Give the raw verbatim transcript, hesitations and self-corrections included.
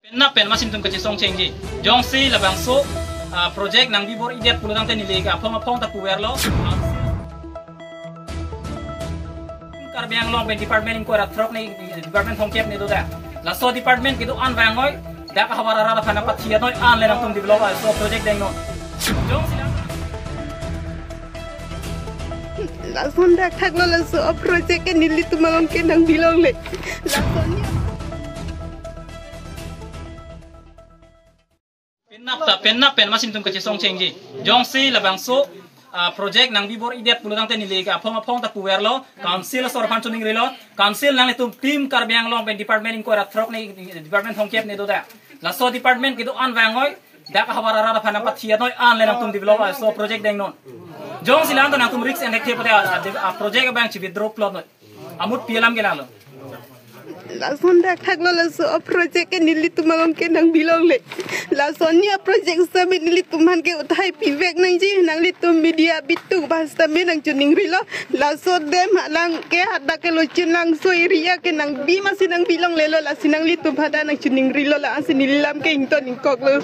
Penap pen amat si netum kachesong chengji. Jongsi labangso, ah, project nangbi bor-idet pulo tangte neli ke aphong aphong ta puverlo. Karbi Anglong pen department ingkoi ra throk ne, department thomkep ne do da. Laso department kedo-an vangoi, dak havar arat aphan nangpathi noi an le nangtum develop aso project dengnon. Jongsi la- Lason dak thaklo laso project ke nelitum along ke nangbilongle. Lason ya. Penap ta, penap pen amat si netum kachesong chengji. Jongsi labangso, ah, project nangbi bor-idet pulo tangte neli ke aphong aphong ta puverlo, council asor aphan choningrilo, council nanglitum Team Karbi Anglong pen department ingkoi ra throk ne, department thomkep ne do da. Laso department kedo-an vangoi, dak havar arat aphan nangpathi noi an le nangtum develop aso project dengnon. Jongsi la-an ta nangtum risk enthek the pute, ah, ah, project abang chi withdraw plot noi. Amut pi alam ke lalo. Lason dak thaklo laso project ke nelitum along ke nangbilongle. Lason ya project sitame nelitum aphan ke uthai pivek nangji, nanglitum media bitung ba sitame nangchoningrilo. Laso dam alang ke hadak ke Lochin Langso area ke nangbi amat si nangbilonglelo, lasi nanglitum aphan ta nangchoningrilo, la-an si neli lam ke ington ingkoklo.